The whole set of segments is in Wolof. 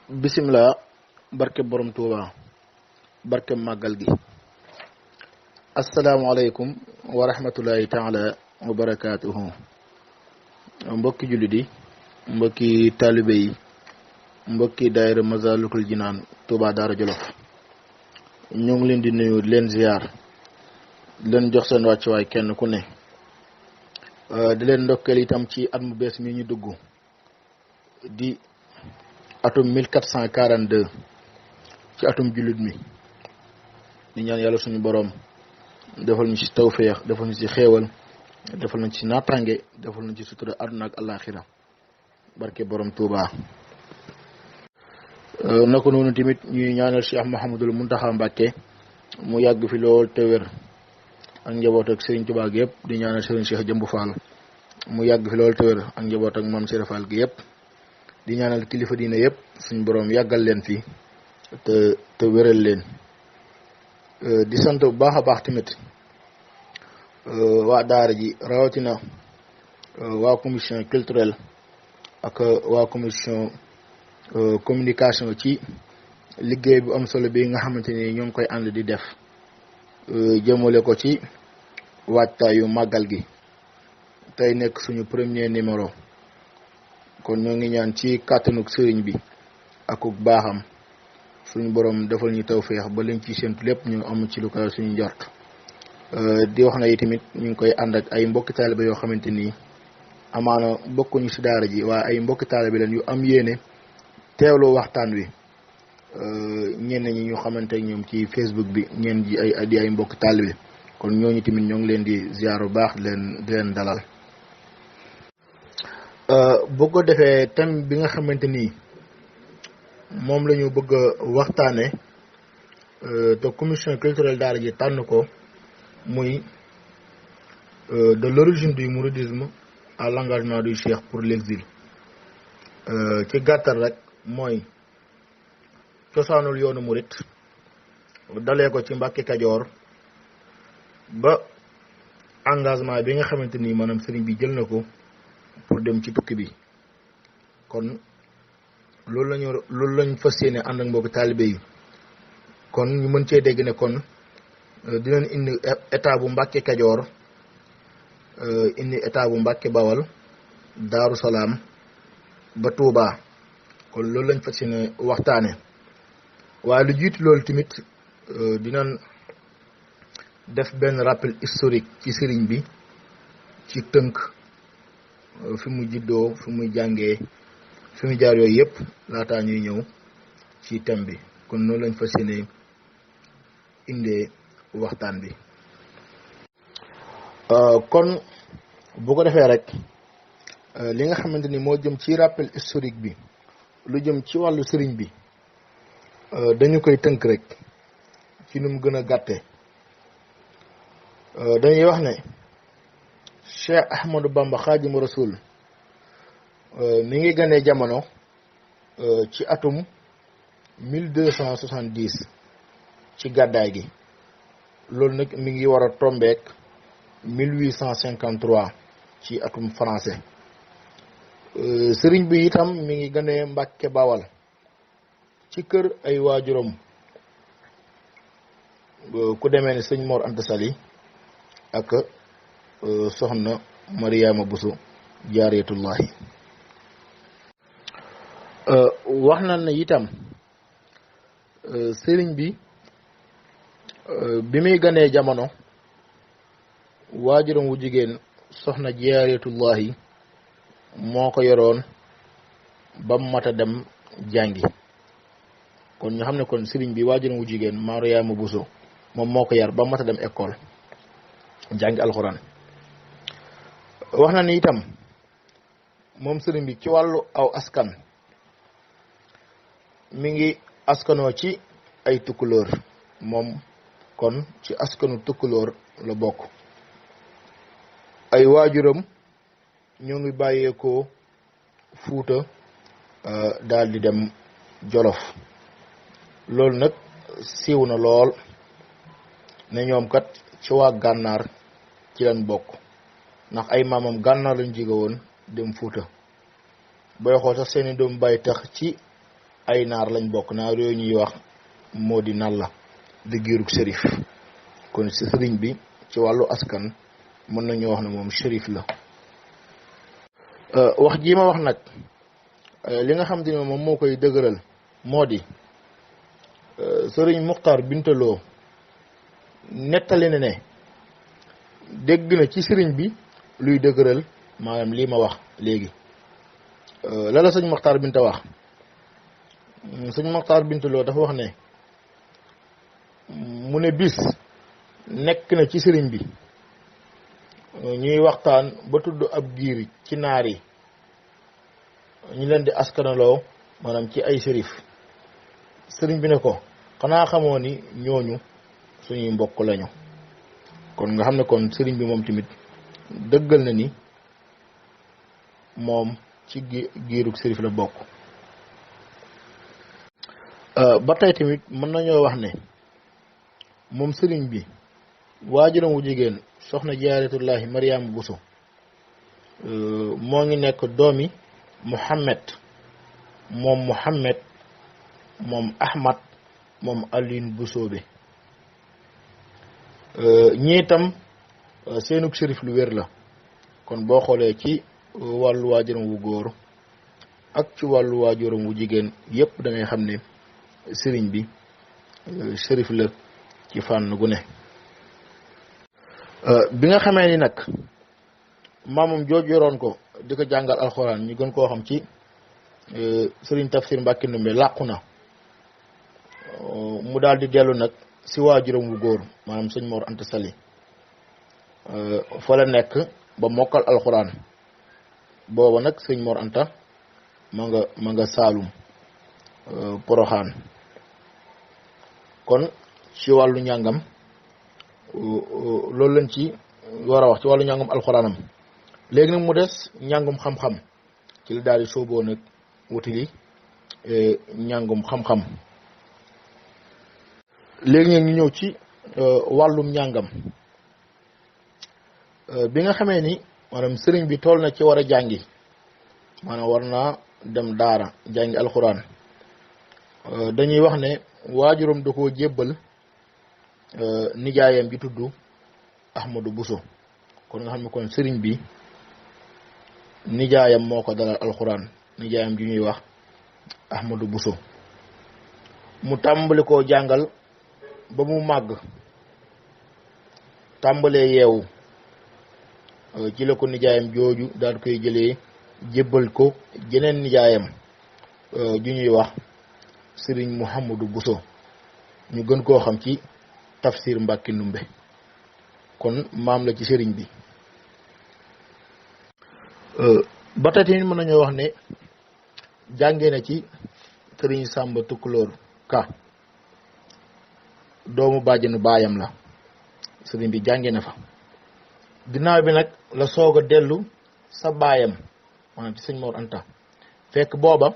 bisimilah barke borom Touba barke màggal gi asalaamaaleykum wa rahmatulahi taala wa barakaatuhu. mbokki jullit yi mbokki taalibe yi mbokki daayira Masaalikul Jinaan Touba Daara Jolof ñoo ngi leen di nuyu leen ziar leen jox seen wàccuwaay kenn ku ne di leen ndokkeel itam ci at mu bees mi ñu dugg di atum 1442 ci atum jullit mi di ñaan yàlla suñu boroom defal ñu ci tawféex defal ñu ci xéewal defal ñu ci naataange defal ñu ci sutura àdduna ak àllaaxira barke borom Touba. naka noonu tamit ñuy ñaanal Cheikh Mouhamadul Mountakha Mbacké mu yàgg fi lool te wér ak njaboot ak Serigne Touba gi yëpp di ñaanal Serigne Cheikh Jëmbu Fall mu yàgg fi lool te wér ak njaboot ak Mame Sera Fall gi yëpp di ñaanal kilifa diine yëpp suñu borom yàggal leen fi te wéral leen di sant bu baax a baax tamit waa daara ji rawatina waa commission culturelle ak waa commission communication ci liggéey bu am solo bi nga xamante ni ñoo ngi koy ànd di def jëmale ko ci waajtaayu màggal gi tey nekk suñu premier numéro kon ñoo ngi ñaan ci kàttanuk sëriñ bi akuk baaxam suñu borom defal ñu tawféex ba liñ ci séntu lépp ñu am ci lu ko suñu njort di wax na yi tamit ñu ngi koy ànd ak ay mbokki taalibe yoo xamante ni amaana bokkuñu ci daara ji waaye ay mbokki taalibe leen yu am yéene teewloo waxtaan wi ñenn ñi ñu xamante ak ñoom ci Facebook bi ñenn ji ay mbokki taalibe kon ñooñu tamit ñoo ngi leen di ziar bu baax di leen dalal. boo ko defee thème bi nga xamante ni moom la ñu bëgg a waxtaane te commission culturelle daara ji tànn ko muy de l'origine du mouridisme à l'engagement du Cheikh pour l'exil. ci gàttal rek mooy cosaanul yoonu murit dalee ko ci Mbàkke Kajoor ba engagement bi nga xamante ni maanaam sëriñ bi jël na ko pour dem ci tukki bi kon loolu lañ fas yéene ànd ak mbokki taalibe yi kon ñu mën cee dégg ne kon dinañ indi état bu Mbàkke Kajoor indi état bu Mbàkke Bawal Daaru Salaam ba Touba kon loolu lañ fas yéene waxtaane waaye lu jiitu loolu tamit dinañ def benn rappel historique ci sëriñ bi ci tënk fi mu juddoo fi muy jàngee fi mu jaar yooyu yëpp laataa ñuy ñëw ci thème bi kon noonu lañ fas yéene indee waxtaan bi. kon bu ko defee rek li nga xamante ni moo jëm ci rappel historique bi lu jëm ci wàllu sëriñ bi dañu koy tënk rek ci nu mu gën a gàtte dañuy wax ne Cheikh Ahmadou Bamba Xaadimu Rasul mi ngi ganee jamono ci atum 1270 ci gàddaay gi loolu nag mi ngi war a tombeek 1853 ci atum français sëriñ bi itam mi ngi ganee Mbàkke Bawal ci kër ay waajuram ku demee ne sëñ Mor Anta Sali ak soxna Mariama Buso Jaaratullahi wax na ne itam sëriñ bi bi muy ganee jamono waajuram wu jigéen soxna Jaaratullahi moo ko yoroon ba mat a dem jàngi kon ñu xam ne kon sëriñ bi waajuram wu jigéen Mariama Buso moom moo ko yar ba mat a dem école jàngi alxuraan wax na ni itam moom sëriñ bi ci wàllu aw askan mi ngi askanoo ci ay tukkulóor moom kon ci askanu tukkulóor la bokk ay waajuram ñoo ngi bàyyeekoo Fuuta daal di dem Jolof loolu nag siiw na lool ne ñoom kat ci waa gànnaar ci lañ bokk ndax ay maamam gànnaar lañ jóge woon dem Fuuta booy xool sax seeni doom bàyyi tax ci ay naar lañ bokk, naar yooyu ñuy wax moo di Nalla di giirug Chérif. kon si sëriñ bi ci wàllu askan mën nañoo wax ne moom Chérif la. wax jii ma wax nag li nga xam te ne moom moo koy dëgëral moo di sëriñ Muxtaar Bintaloo nettali na ne dégg na ci sëriñ bi luy dëgëral maanaam lii ma wax léegi. la sëñ Muxtaar Binta wax, sëñ Muxtaar Bintaloo dafa wax ne mu ne bis nekk na ci sëriñ bi ñuy waxtaan ba tudd ab giir ci naar yi ñu leen di askanaloo maanaam ci ay sërif. sëriñ bi ne ko xanaa xamoo ni ñooñu suñuy mbokk lañu. kon nga xam ne kon sëriñ bi moom tamit dëggal na ni moom ci giirug sërif la bokk. ba tey tamit mën nañoo wax ne moom sëriñ bi waajuram wu jigéen soxna Jaaratullaahi Mariama Buso moo ngi nekk doomi Muhammad, moom Ahmad, moom Alioune Busoobe. ñii itam seenug sërif lu wér la. kon boo xoolee ci wàllu waajuram wu góor ak ci wàllu waajuram wu jigéen yépp da ngay xam ne sëriñ bi sërif la ci fànn gu ne. bi nga xamee ni nag maamam jooj yoroon ko di ko jàngal alxuraan ñu gën koo xam ci sëriñ Tafsir Mbàkke Ndumbe làqu na, mu daal di dellu nag si waajuram wu góor maanaam sëñ Mor Anta Sali. fa la nekk ba mokkal alxuraan. booba nag sëñ Mor Anta ma nga Saalum Poroxaan. kon ci wàllu njàngam loolu lañ ci war a wax ci wàllu njàngum alxuraanam. léegi nag mu des njàngum xam-xam, ci la daal di sooboo nag wutili njàngum xam-xam. léegi nag ñu ñëw ci wàllum njàngam. bi nga xamee ni maanaam sëriñ bi toll na ci war a jàngi, maanaam war naa dem daara jàngi alxuraan, dañuy wax ne waajuram da koo jébbal nijaayam bi tudd Ahmadou Bousso. kon nga xam ne kon sëriñ bi nijaayam moo ko dalal alxuraan, nijaayam ju ñuy wax Ahmadou Bousso. mu tàmbali koo jàngal ba mu màgg, tàmbalee yeewu, ci la ko nijaayam jooju daal koy jëlee jébbal ko jeneen nijaayam ju ñuy wax sëriñ Mouhamadou Bousso, ñu gën koo xam ci Tafsir Mbàkke Ndumbe. kon maam la ci sëriñ bi. ba tey tamit mën nañoo wax ne jàngee na ci sëriñ Sàmba Tukulóor Ka, doomu bàjjenu baayam la. sëriñ bi jàngee na fa. ginnaaw bi nag la soog a dellu sa baayam maanaam ci sëñ Mor Anta. fekk booba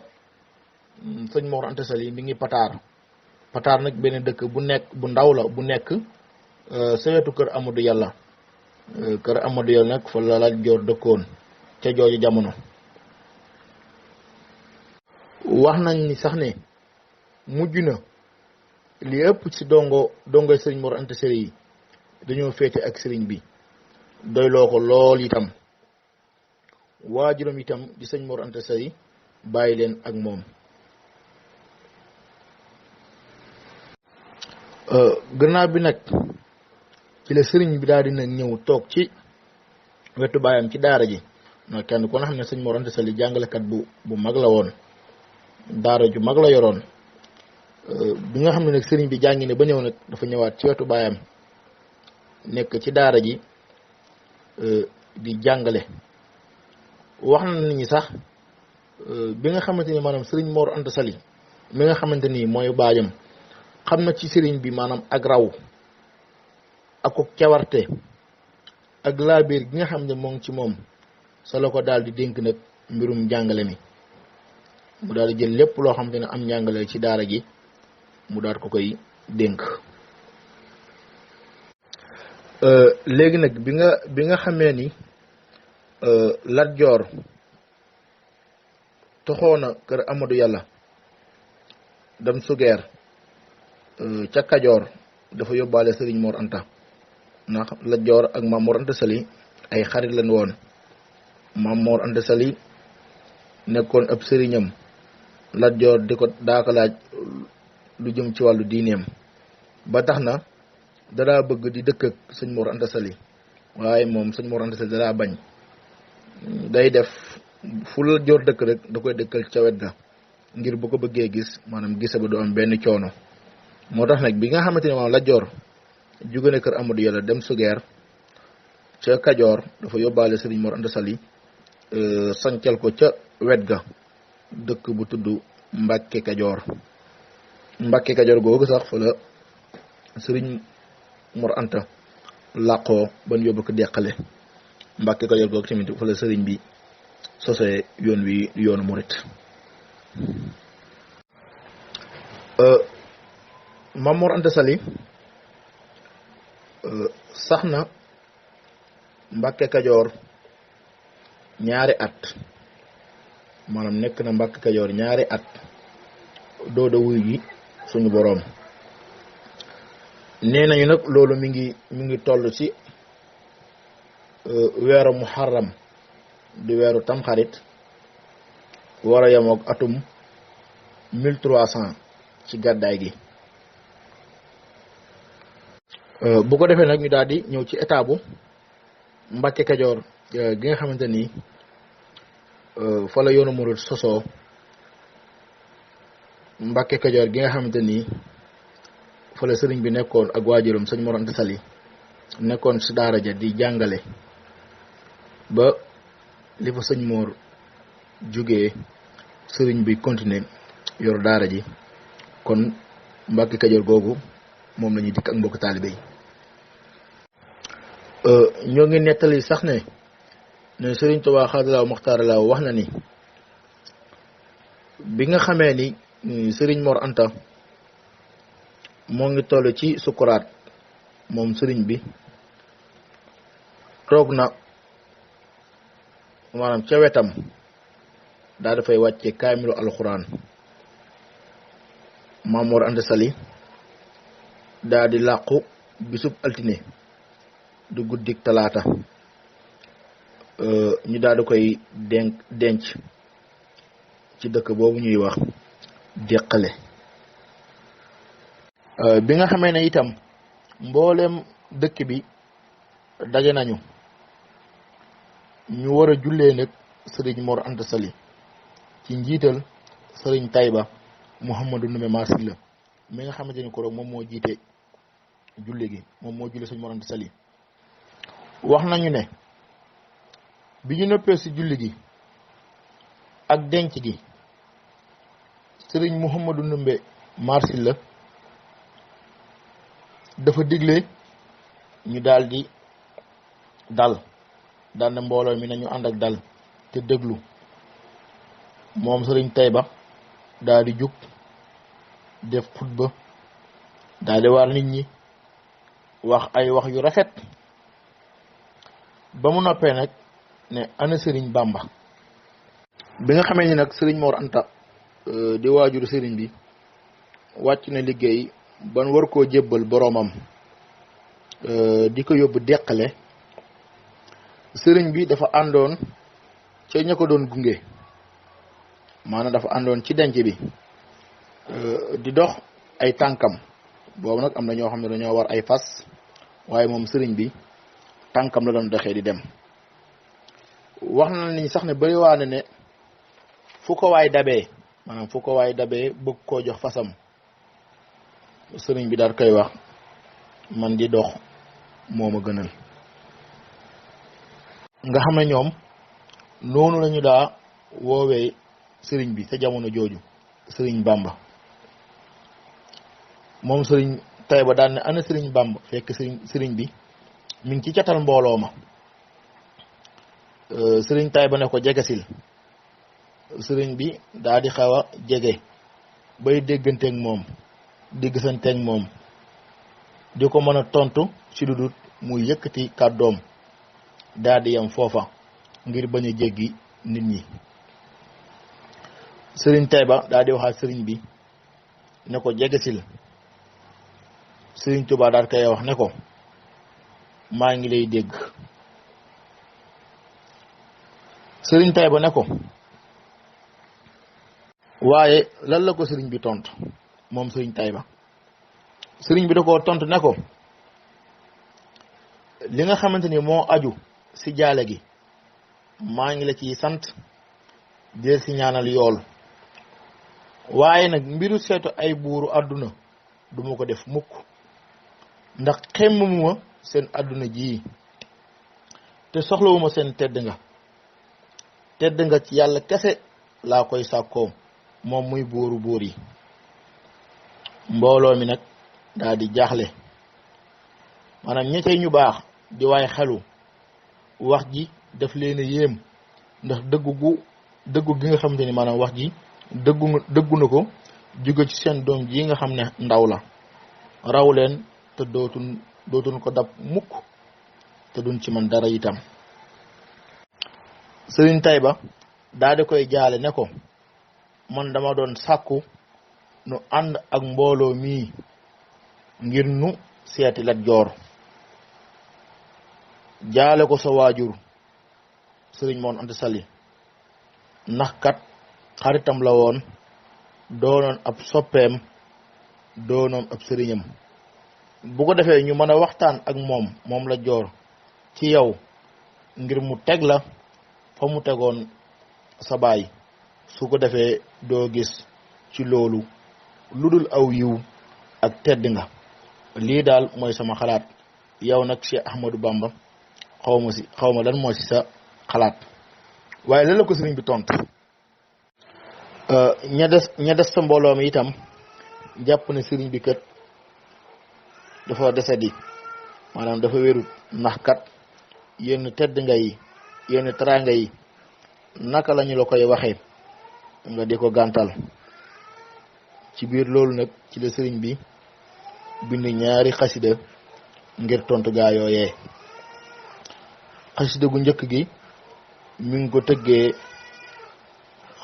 sëñ Mor Anta Sali mi ngi Pataar nag benn dëkk bu ndaw la bu nekk sa wetu kër Amadou Yàlla. kër Amadou Yàlla nag fa la Lat Joor dëkkoon ca jooju jamono. wax nañ ni sax ne mujj na li ëpp ci dongoy sëriñ Mor Anta Sali yi dañoo féete ak sëriñ bi, doyloo ko lool itam. waajuram itam di sëñ Mor Anta Sali bàyyi leen ak moom. gannaaw bi nag ci la sëriñ bi daal di nag ñëw toog ci wetu baayam ci daara ji. ndax kenn ku ne xam ne sëñ Mor Anta Sali jàngalekat bu mag la woon, daara ju mag la yoroon. bi nga xam ne nag sëriñ bi jàngi ne ba ñëw nag dafa ñëwaat ci wetu baayam nekk ci daara ji di jàngale. wax na nit ñi sax bi nga xamante ni maanaam sëriñ Mor Anta Sali mi nga xamante ni mooy baayam xam na ci sëriñ bi maanaam ak raw ak ko cawarte ak laabiir gi nga xam ne moo ngi ci moom, sa la ko daal di dénk nag mbirum jàngale mi. mu daal di jël lépp loo xamante ne am njàngale ci daara ji mu daal ko koy dénk. léegi nag bi nga xamee ni Lat Joor toxoona kër Amadou Yàlla dem sugeer ca Kajoor dafa yóbbaale sëriñ Mor Anta ndax Lat Joor ak Maam Mor Anta Sali ay xarit lañ woon. Maam Mor Anta Sali nekkoon ab sëriñam, Lat Joor di ko daaka laaj lu jëm ci wàllu diineem ba tax na dadaa bëgg di dëkk ak sëñ Mor Anta Sali waaye moom sëñ Mor Anta Sali dadaa bañ. day def fu Lat Joor dëkk rek da koy dëkkal ca wet ga ngir bu ko bëggee gis maanaam gise ba du am benn coono. moo tax nag bi nga xamante ne moom Lat Joor jóge na kër Amadou Yàlla dem sugeer ca Kajoor dafa yóbbaale sëriñ Mor Anta Sali sancal ko ca wet ga dëkk bu tudd Mbàkke Kajoor. Mbàkke Kajoor googu sax fa la sëriñ Mor Anta làqoo ban yóbbu ko deqale. Mbàkke Kajoor googu tamit fa la sëriñ bi sosee yoon wi yoonu murit. Maam Mor Anta Sali sax na Mbàkke Kajoor ñaari at, maanaam nekk na Mbàkke Kajoor ñaari at dooda wuy ji suñu boroom. nee nañu nag loolu mi ngi toll ci weeru muharram di weeru tamxarit war a yemoog atum 1300 ci gàddaay gi. bu ko defee nag ñu daal di ñëw ci état bu Mbàkke Kajoor gi nga xamante ni fa la yoonu murid sosoo. Mbàkke Kajoor gi nga xamante ni fa la sëriñ bi nekkoon ak waajuram sëñ Mor Anta Sali nekkoon ci daara ja di jàngale ba li fa sëñ Mor jógee sëriñ bi continuer yor daara ji. kon Mbàkke Kajoor googu moom la ñuy dikk ak mbokk taalibe yi. ñoo ngi nettali sax ne Sëriñ Tuubaa xaadalaaw maxtaaralaaw wax na ni bi nga xamee ni sëriñ Mor Anta moo ngi toll ci sukuraat moom sëriñ bi toog na maanaam ca wetam daa dafay wàcce kaamilu alxuraan. Maam Mor Anta Sali daa di làqu bisub altine du guddik talaata ñu daal di koy denc ci dëkk boobu ñuy wax Déqale. bi nga xamee ne itam mboolem dëkk bi daje nañu ñu war a jullee nag sëriñ Mor Anta Sali ci njiital sëriñ Tayba Mouhamadou Ndoumbé Massila mi nga xamante ni ko rek moom moo jiite julli gi, moom moo julle sëriñ Mor Anta Sali. wax nañu ne bi ñu noppee ci julli gi ak denc gi sëriñ Mouhamadou Ndoumbé Massila dafa digle ñu daldi dal na mbooloo mi nañu ànd ak dal te déglu. moom sëriñ Tayba daal di jug def xutba daal di waar nit ñi wax ay wax yu rafet. ba mu noppee nag ne ana sëriñ Bamba. bi nga xamee ni nag sëriñ Mor Anta di waajuru sëriñ bi wàcc na liggéey ban war koo jébbal boroomam di ko yóbbu Déqale, sëriñ bi dafa àndoon ca ña ko doon gunge, maanaam dafa àndoon ci denc bi di dox ay tànkam. boobu nag am na ñoo xam ne dañoo war ay fas waaye moom sëriñ bi tànkam la doon doxee di dem. wax na ni sax ne bari waa ne fu ko waay dabee, maanaam fu ko waay dabee bëgg koo jox fasam, sëriñ bi daal koy wax man di dox moo ma gënal. nga xam ne ñoom noonu lañu daa woowee sëriñ bi ca jamono jooju sëriñ Bamba. moom sëriñ Tayba daan ne ana sëriñ Bamba fekk sëriñ bi mi ngi ci catal mbooloo ma. sëriñ Tayba ne ko jegesil. sëriñ bi daa di xaw a jege bay dégganteeg moom di gisanteeg moom di ko mën a tontu ci lu dul muy yëkkati kàddoom daa di yam foofa ngir bañ a jéggi nit ñi. sëriñ Tayba daa di waxaat sëriñ bi ne ko jegesil. Sëriñ Tuubaa daal koy wax ne ko maa ngi lay dégg. Sëriñ Tayba ne ko waaye lan la ko sëriñ bi tontu moom sëriñ Tayba. Sëriñ bi da koo tontu ne ko li nga xamante ni moo aju si jaale gi maa ngi la ciy sant di si ñaanal yool, waaye nag mbiru seetu ay buuru àdduna duma ko def mukk, ndax xemmuma seen àdduna ji te soxlawuma seen tedd nga ci yàlla kese laa koy sàkkoo moom muy buuru buur yi. mbooloo mi nag daal di jaaxle, maanaam ñettey ñu baax di waay xelu wax ji daf leen a yéem, ndax dëggu gi nga xamante ni maanaam wax ji dëggu na ko jóge ci seen doom ji nga xam ne ndaw la, raw leen te dootuñ ko dab mukk te duñ ci man dara itam. Sëriñ Tayba daal di koy jaale ne ko man dama doon sàkku nu ànd ak mbooloo mii ngir nu seeti Lat Joor, jaale ko sa waajur sëriñ Mor Anta Sali, ndax kat xaritam la woon, doonoon ab soppeem, doonoon ab sëriñam. bu ko defee ñu mën a waxtaan ak moom Lat Joor ci yow ngir mu teg la fa mu tegoon sa baay, su ko defee doo gis ci loolu lu dul aw yiw ak tedd nga. lii daal mooy sama xalaat. yow nag Cheikh Ahmadou Bamba xaw ma lan moo ci sa xalaat. waaye lan la ko sëriñ bi tontu. ña des sa mbooloo mi itam jàpp ne sëriñ bi kat dafa desedi, maanaam dafa wérut, ndax kat yenn tedd nga yi yenn teraanga yi naka lañu la koy waxee nga di ko gàntal. ci biir loolu nag ci la sëriñ bi bind ñaari xasida ngir tontu gaa yooyee. xasida gu njëkk gi mi ngi ko tëggee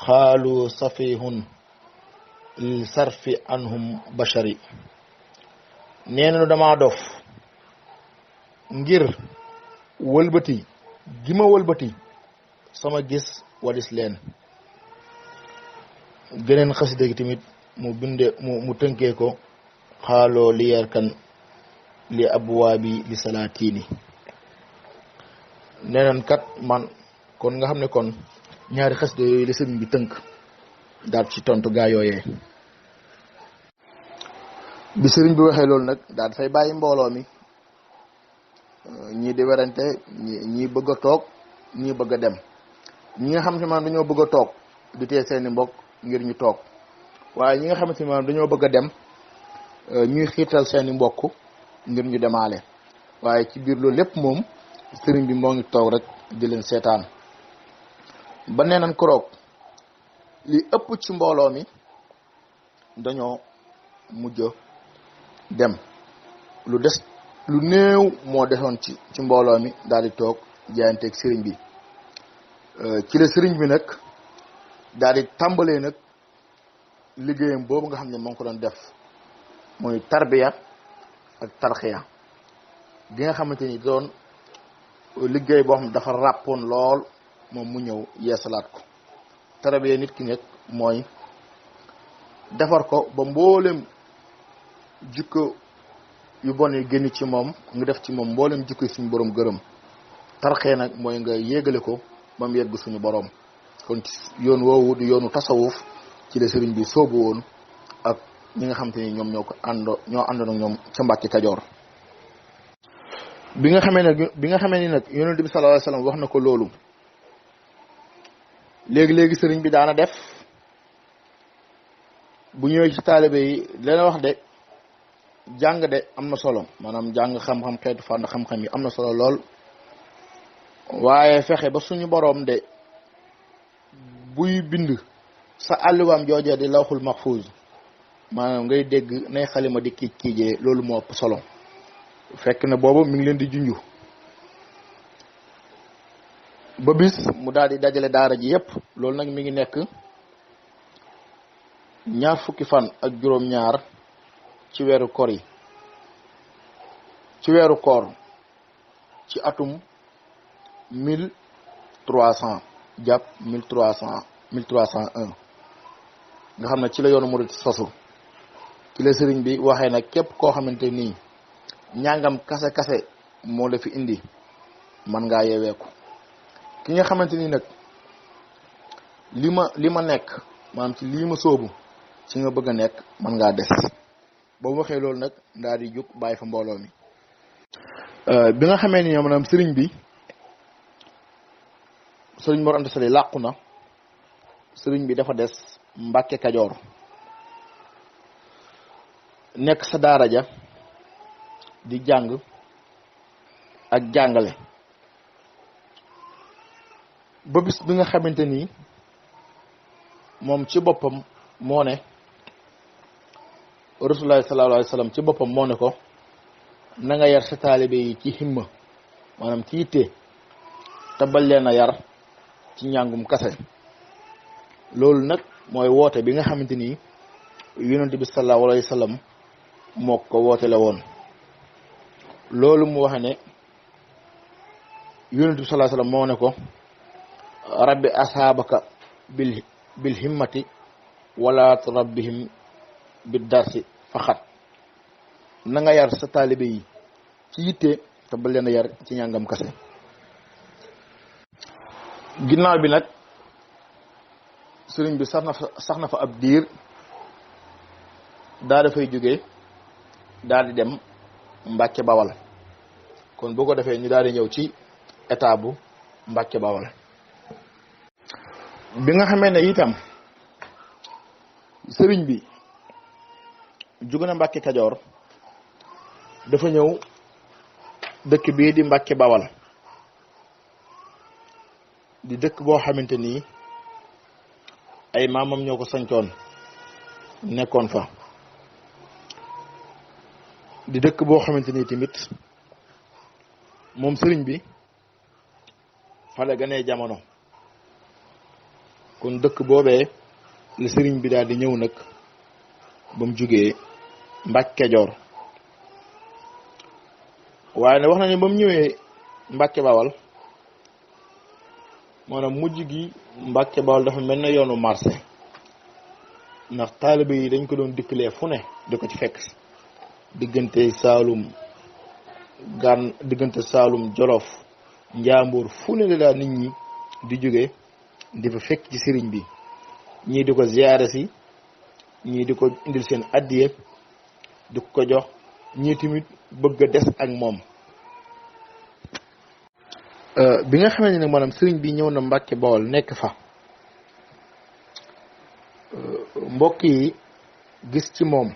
xaalu safihun lil sarfi anhum bashari. nee na dama dof ngir wëlbati gi ma wëlbati sama gis wadis leen. geneen xasida gi tamit mu tënkee ko xaaloo li yarkan li abwaabi li salaatini. neneen kat man kon nga xam ne kon ñaari xasida yooyu la sëriñ bi tënk daal ci tontu gaa yooyee. bi sëriñ bi waxee loolu nag daal dafay bàyyi mbooloo mi, ñii di werante, ñii bëgg a toog, ñii bëgg a dem. ñi nga xam ne maanaam dañoo bëgg a toog di tee seeni mbokk ngir ñu toog, waaye ñi nga xamante ne maanaam dañoo bëgg a dem ñuy xiirtal seeni mbokk ngir ñu demaale. waaye ci biir loolu lépp moom sëriñ bi moo ngi toog rek di leen seetaan. ba nee nañ koroog li ëpp ci mbooloo mi dañoo mujj dem, lu des lu néew moo desoon ci mbooloo mi daal di toog jaayanteeg sëriñ bi. ci la sëriñ bi nag daal di tàmbalee nag liggéeyam boobu nga xam ne moo ngi ko doon def, mooy tarbiya ak tarxiya bi nga xamante ni doon liggéey boo xam ne dafa ràppoon lool, moom mu ñëw yeesalaat ko. tarbiya nit ki nag mooy defar ko ba mboolem jikko yu bon yi génn ci moom, nga def ci moom mboolem jikko yi suñu borom gërëm. tarxee nag mooy nga yéegale ko ba mu yegg suñu borom. kon yoon woowu di yoonu tasawuf ci la sëriñ bi soobu woon ak ñi nga xam te ni ñoom ñoo àndoon ak ñoom ca Mbàkke Kajoor. bi nga xamee ni nag Yonent bi sallallahu alayhi wasallam wax na ko loolu, léegi sëriñ bi daana def bu ñëwee ci taalibe yi leen wax de jàng de am na solo, maanaam jàng xam-xam xeetu fànn xam-xam yi am na solo lool, waaye fexe ba suñu boroom de buy bind sa àlluwaam joojee di lawxul mahfuz, maanaam ngay dégg nay xalima di kiijee, loolu moo ëpp solo. fekk na boobu mi ngi leen di junju ba bis mu daal di dajale daara ji yépp. loolu nag mi ngi nekk ñaar fukki fan ak juróom-ñaar ci weeru koor yi ci weeru koor ci atum 1300 jàpp 1301 nga xam ne ci la yoonu murid sosu ci la sëriñ bi waxee nag képp koo xamante nii ñàngam kase moo la fi indi man ngaa yeeweeku ki nga xamante ni nag li ma nekk maanaam ci lii ma sóobu ci nga bëgg a nekk man ngaa des ba mu waxee loolu nag daal di jóg bàyyi fa mbooloo mi bi nga xamee ni maanaam sëriñ bi sëriñ Mor Anta Sali làqu na sëriñ bi dafa des Mbàkke Kajoor nekk sa daara ja di jàng ak jàngale ba bis bi nga xamante ni moom ci boppam moo ne Rasulullah sallallahu alayhi wa sallam ci boppam moo ne ko na nga yar sa taalibe yi ci himma maanaam ci yitte te bañ leen a yar ci njàngum kase loolu nag mooy woote bi nga xamante ni yonent bi sallallahu alayhi wa sallam moo ko woote la woon loolu mu waxe ne yonent bi sallallahu alayhi wa sallam moo ne ko rabbi ashaabaka bil himmati wala turabbihim bi darsi faxat na nga yar sa taalibe yi ci yitte te ba leen a yar ci njàngam kase ginnaaw bi nag sëriñ bi sax na fa ab diir daa dafay jóge daal di dem Mbàkke Bawal kon boo ko defee ñu daal di ñëw ci état bu Mbàkke Bawal bi nga xamee ne itam sëriñ bi jóge na Mbàkke Kajoor dafa ñëw dëkk bii di Mbàkke Bawal di dëkk boo xamante ni ay maamam ñoo ko sancoon nekkoon fa di dëkk boo xamante ni tamit moom sëriñ bi fa la gënee jamono kon dëkk boobee la sëriñ bi daal di ñëw nag ba mu jugee Mbàkke Kajoor waaye ne wax na ne ba mu ñëwee Mbàkke Bawal maanaam mujj gi Mbàkke Bawal dafa mel na yoonu marché ndax taalibe yi dañ ko doon dikkalee fu ne di ko ci fekk diggante Saalum Jolof Njaambur fu ne la daal nit ñi di jóge di fa fekk ci sëriñ bi ñii di ko ziyaare si ñii di ko indil seen addiye di ko jox ñii tamit bëgg a des ak moom bi nga xamante ne nag maanaam sëriñ bi ñëw na Mbàkke Bawol nekk fa mbokk yi gis ci moom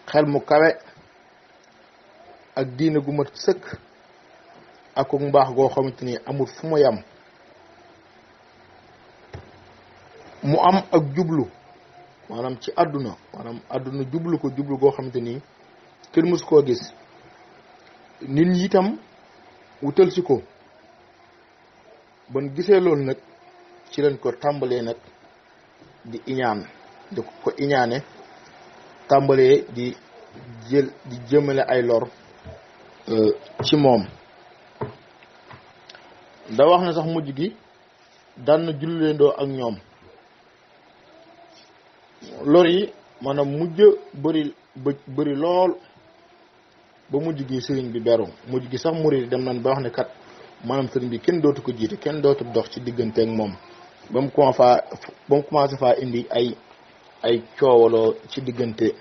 xel mu kawe ak diine gu mat sëkk ak mbaax goo xamante ni amul fu mu yam mu am ak jublu maanaam ci àdduna jublu ko jublu goo xamante ni kenn mësu koo gis nit ñi itam wutal si ko ban gisee loolu nag ci leen ko tàmbalee nag di iñaan di ko iñaane tàmbalee di jëmale ay lor ci moom da wax na sax mujj gi daan na julleendoo ak ñoom lor yi maanaam mujj bëri lool ba mujj gi sëriñ bi beru mujj gi sax murid dem nañ ba wax ne kat maanaam sëriñ bi kenn dootu ko jiite kenn dootu dox ci diggante ak moom ba mu commencé faa indi ay coowaloo ci diggante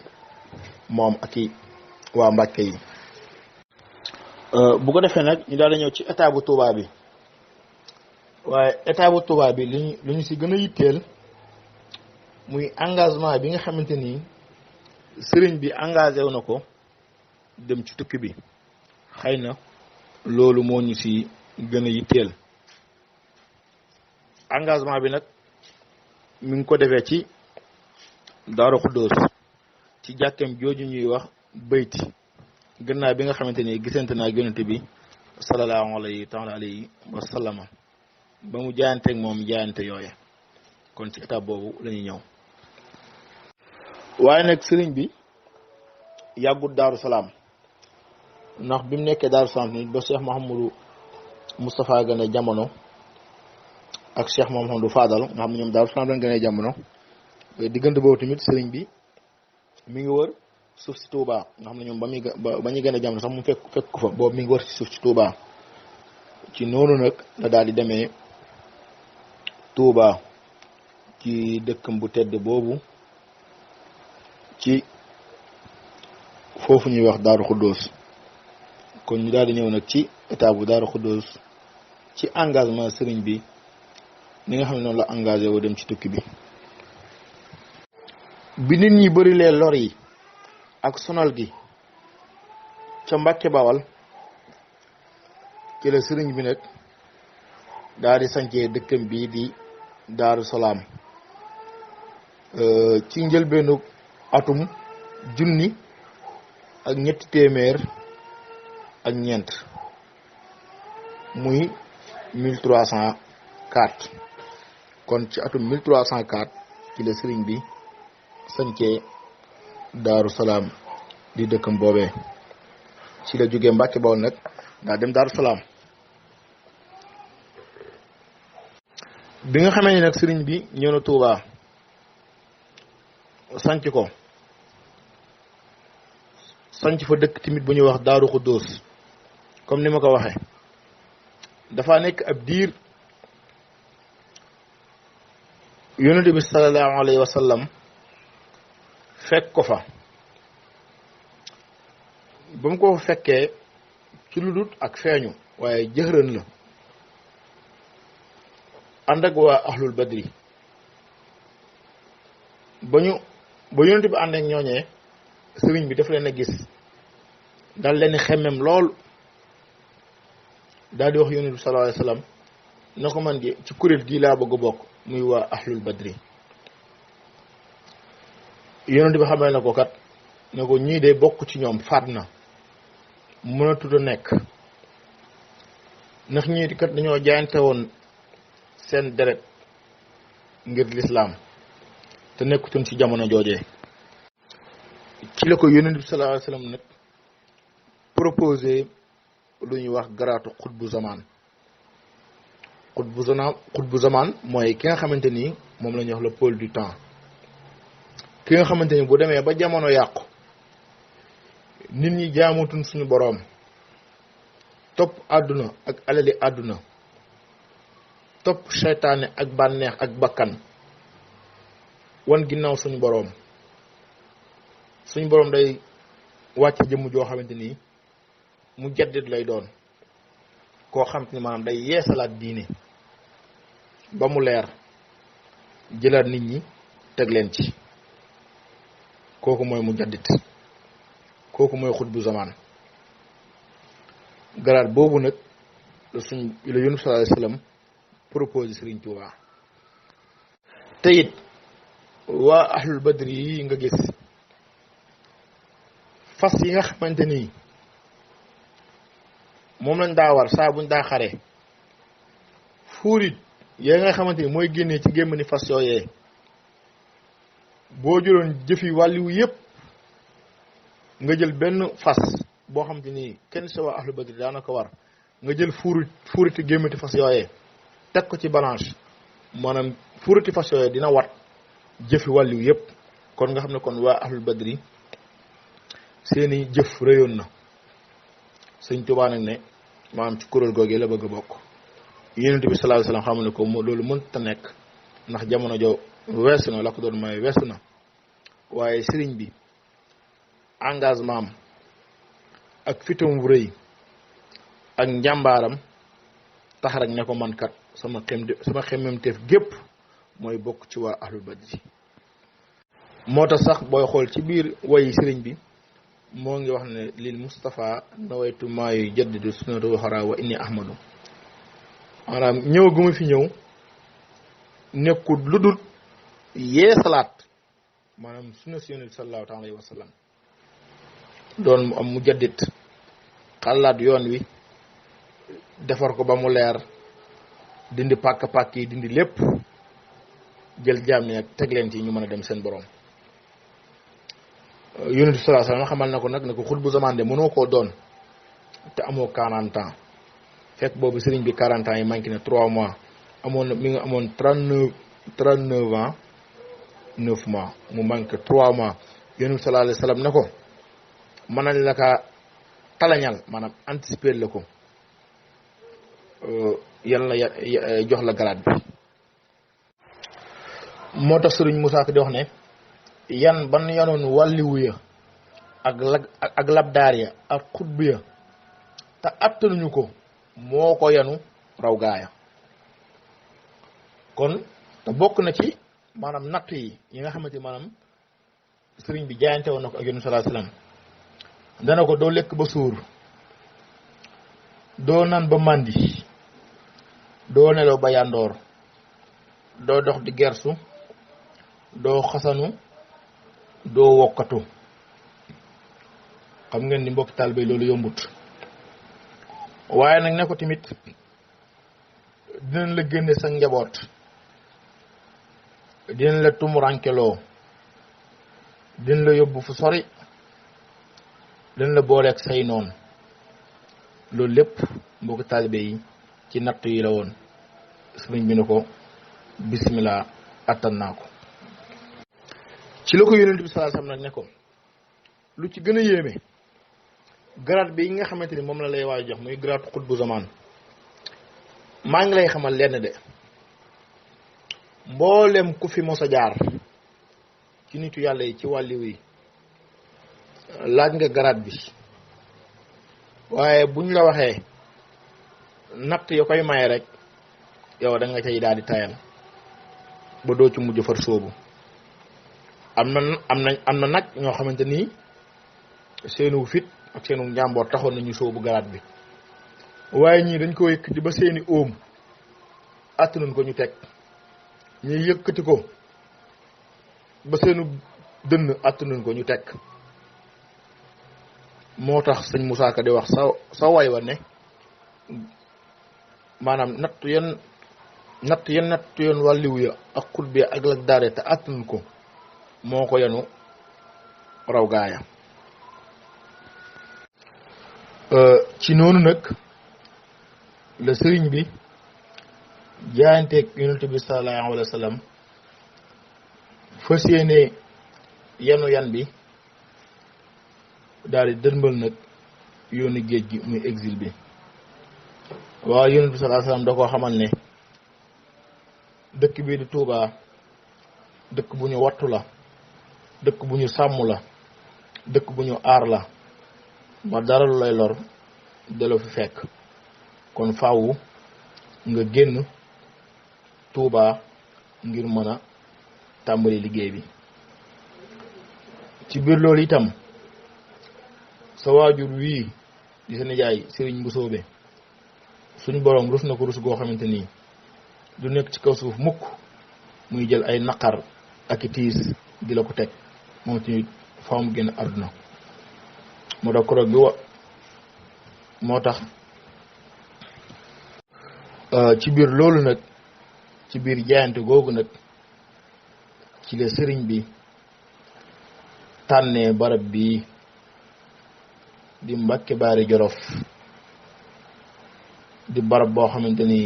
moom ak i waa Mbàkke yi bu ko defee nag ñu daal di ñëw ci état bu Touba bi waaye état bu Touba bi li ñu si gën a yitteel muy engagement bi nga xamante ni sëriñ bi engagé wu na ko dem ci tukki bi xëy na loolu moo ñu si gën a yitteel engagement bi nag mi ngi ko defee ci Daaru Xuddoos ci jàkkeem jooju ñuy wax bayti gannaaw bi nga xamante ni gisante naa yonent bi sallallahu alayhi wa sallam ba mu jaayanteeg moom jaayante yooye kon ci étape boobu la ñuy ñëw waaye nag sëriñ bi yàggut Daaru Salaam ndax bi mu nekkee Daaru Salaam ni ba Cheikh Mouhamadou Moustapha gane jamono ak Cheikh Mouhamadou Fadal nga xam ne ñoom Daaru Salaam lañ gane jamono diggante boobu tamit sëriñ bi mi ngi wër suuf si Touba nga xam ne ñoom ba ñuy gane jamono sax mu fekk ko fa boobu mi ngi wër ci suuf si Touba ci noonu nag la daal di demee Touba ci dëkkam bu tedd boobu ci foofu ñuy wax Daaru Xuddoos kon ñu daal di ñëw nag ci état bu Daaru Xuddoos ci engagement sëriñ bi ni nga xam ne noonu la engagé woo dem ci tukki bi nit ñi bëri lee lor yi ak sonal gi ca Mbàkke Bawal ci la sëriñ bi nag daal di sancee dëkkam bii di Daaru Salaam ci njëlbeenu atum junni ak ñetti téeméer ak ñeent muy 1304 kon ci atum 1304 ci la sëriñ bi sancee Daaru Salaam di dëkkam boobee ci la jógee Mbàkke Bawol nag daa dem Daaru Salaam bi nga xamee ni nag sëriñ bi ñëw na Tuubaa sanc ko sanc fa dëkk tamit bu ñuy wax Daaru Xuddoos comme ni ma ko waxee dafa nekk ab diir yonent bi sallallahu alayhi wa sallam fekk ko fa ba mu ko fekkee ci lu dut ak feeñu waaye jëxërën la ànd ak waa ahlul badri ba yonent bi ànd ak ñooñee sëriñ bi daf leen a gis dal leen xemmem lool daal di wax yonent bi sallallahu alayhi wa sallam na ko man ci kuréel gii laa bëgg a bokk muy waa ahlul badri yonent bi xamal na ko kat ne ko ñii de bokk ci ñoom faat na mënatut a nekk ndax ñii kat dañoo jaayante woon seen deret ngir lislaam te nekkutoon ci jamono joojee ci la ko yonent bi sallallahu alayhi wasallam nag proposé lu ñuy wax garaatu xutbu zamaan xutbu zamaan mooy ki nga xamante ni moom la ñuy wax le pôle du temps ki nga xamante ni bu demee ba jamono yàqu nit ñi jaamutuñ suñu boroom topp àdduna ak alali àdduna topp seytaane ak bànneex ak bakkan wan ginnaaw suñu boroom day wàcc jëmm joo xamante ni mu jaddit lay doon koo xamante ni maanaam day yeesalaat diine ba mu leer jëlaat nit ñi teg leen ci kooku mooy mu jaddit kooku mooy xutbu zamaan garaat boobu nag la yonent sallallahu alayhi wasallam proposé Sëriñ Tuubaa te it waa ahlul badri yi nga gis fas yi nga xamante ni moom lañ daa war saa buñ daa xare fuurit yaa nga xamante ni mooy génnee ci gémma ni fas yooyee boo jëloon jëfi wàlliwu yépp nga jël benn fas boo xamante ni kenn sa waa ahlul badri daana ko war nga jël fuuriti gémmati fas yooyee teg ko ci balance maanaam fuuriti fas yooyee dina wat jëfi wàlliwu yépp kon nga xam ne kon waa ahlul badri seeni jëf réyoon na Sëñ Tuubaa nag ne maanaam ci kuréel googee la bëgg a bokk Yonent bi sallallahu alayhi wasallam xam ne ko loolu mënta nekk ndax jamono jo weesu na la ko doon may weesu na waaye sëriñ bi engagement am ak fitam wu rëy ak njàmbaaram tax rek ne ko man kat sama xemmemteef gépp mooy bokk ci waa ahlul badri moo tax sax booy xool ci biir wayi sëriñ bi moo ngi wax ne lil Mustafa nawaytu maayu jaddidu sunnatu xara wa inni ahmadu maanaam ñëw gu ma fi ñëw nekkul lu dul yee salaat maanaam sunna si yonent bi sallallahu alayhi wa sallam doon am mu jaddit xalaat yoon wi defar ko ba mu leer dindi pàkk-pàkk yi dindi lépp jël jaam ñi ak teg leen ci ñu mën a dem seen borom yonent bi sallallahu alayhi wasallam xamal na ko nag ne ko xutbu zaman de mënoo koo doon te amoo 40 ans fekk boobu sëriñ bi 40 ans yi manqué na 3 mois amoon na mi nga amoon 39 ans 9 mois mu manqué 3 mois yonent bi sallallahu alayhi wasallam ne ko mën nañ la kaa talañal maanaam anticiper la ko yàlla jox la garaat bi. moo tax sëriñ Moussa Ka di wax ne yan ban yanoon wàlliwu ya ak labdaar ya ak xutbu ya te attanuñu ko moo ko yanu raw gaaya. kon te bokk na ci maanaam natt yi nga xamante maanaam sëriñ bi jaayante woon na ko ak yonent sallallahu alayhi wasallam dana ko doo lekk ba suur doo naan ba màndi doo nelaw ba yandoor doo dox di gersu doo xasanu doo wokkatu. xam ngeen ni mbokki taalibe loolu yombut waaye nag ne ko tamit dinañ la génne sa njaboot dinañ la tumurankeloo dinañ la yóbbu fu sori dinañ la booleeg say noon. loolu lépp mbokki taalibe yi ci natt yi la woon sëriñ bi ne ko bismillah attan naa ko. ci la ko yonent bi sallallahu alayhi wasallam nag ne ko lu ci gën a yéeme grade bi nga xamante ni moom la lay waay jox muy grade xutbu zaman maa ngi lay xamal lenn de mboolem ku fi mos a jaar ci nitu yàlla yi ci wàlliw yi laaj nga grade bi waaye buñ la waxee natt ya koy maye rek yow da nga cay daal di tayal ba doo ci mujj far sóobu. am na nag ñoo xamante ni seenu fit ak seenu njàmboor taxoon nañu sóobu garaat bi waaye ñii dañ ko yëkkati ba seeni óom attanuñ ko ñu teg ñii yëkkati ko ba seenu dënn attanuñ ko ñu teg. moo tax sëñ Moussa Ka di wax sa way wa ne maanaam natt yoon wàlliwu ya ak xutbe ak lak daare te attanuñ ko moo ko yanu raw gaaya. ci noonu nag la sëriñ bi jaayanteeg yonent bi sallallahu alayhi wa sallam fas yéene yanu yan bi daal di dërmbal nag yoonu géej gi muy exil bi. waaw yonent bi sallallahu alayhi wa sallam da koo xamal ne dëkk bii di Touba dëkk bu ñu wattu la dëkk bu ñu sàmm la dëkk bu ñu aar la ba dara lu lay lor delloo fi fekk. kon faaw nga génn Touba ngir mën a tàmbali liggéey bi. ci biir loolu itam sa waajur wii di sa nijaay Serigne Mbusoobe suñ boroom rus na ko rus goo xamante nii du nekk ci kaw suuf mukk muy jël ay naqar ak i tiis di la ko teg moom ci faaw mu génn àdduna. moo tax koroog bi moo tax ci biir loolu nag ci biir jaayante googu nag ci la sëriñ bi tànnee barab bi di Mbàkke Baari Jolof di barab boo xamante ni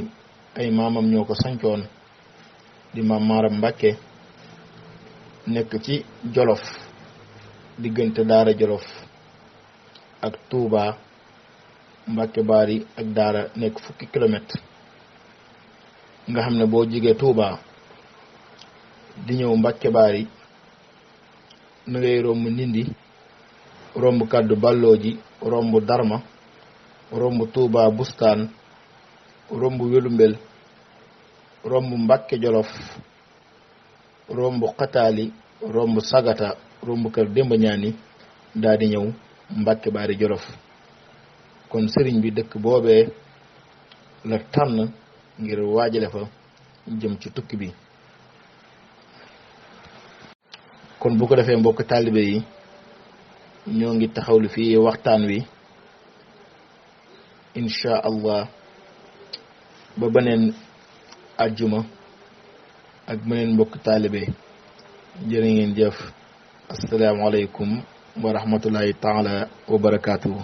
ay maamam ñoo ko sancoon di maam Maaram Mbàkke nekk ci Jolof diggante Daara Jolof ak Touba. Mbàkke Baari ak Daara nekk fukki kilomètre nga xam ne boo jigee Touba di ñëw Mbàkke Baari na ngay romb Ndindi romb Kàddu Ballooji romb Darma romb Touba Bustaan romb Welumbel romb Mbàkke Jolof romb Xataali romb Sagata romb Kër Demba Ñaani daal di ñëw Mbàkke Baari Jolof. kon sëriñ bi dëkk boobee la tànn ngir waajale fa jëm ci tukki bi. kon bu ko defee mbokk taalibe yi ñoo ngi taxawlu fii waxtaan wi insha allah ba beneen àjjuma ak beneen mbokk taalibe jërë ngeen jëf. assalaamu alaykum wa rahmatullahi taala wa barakaatuhu.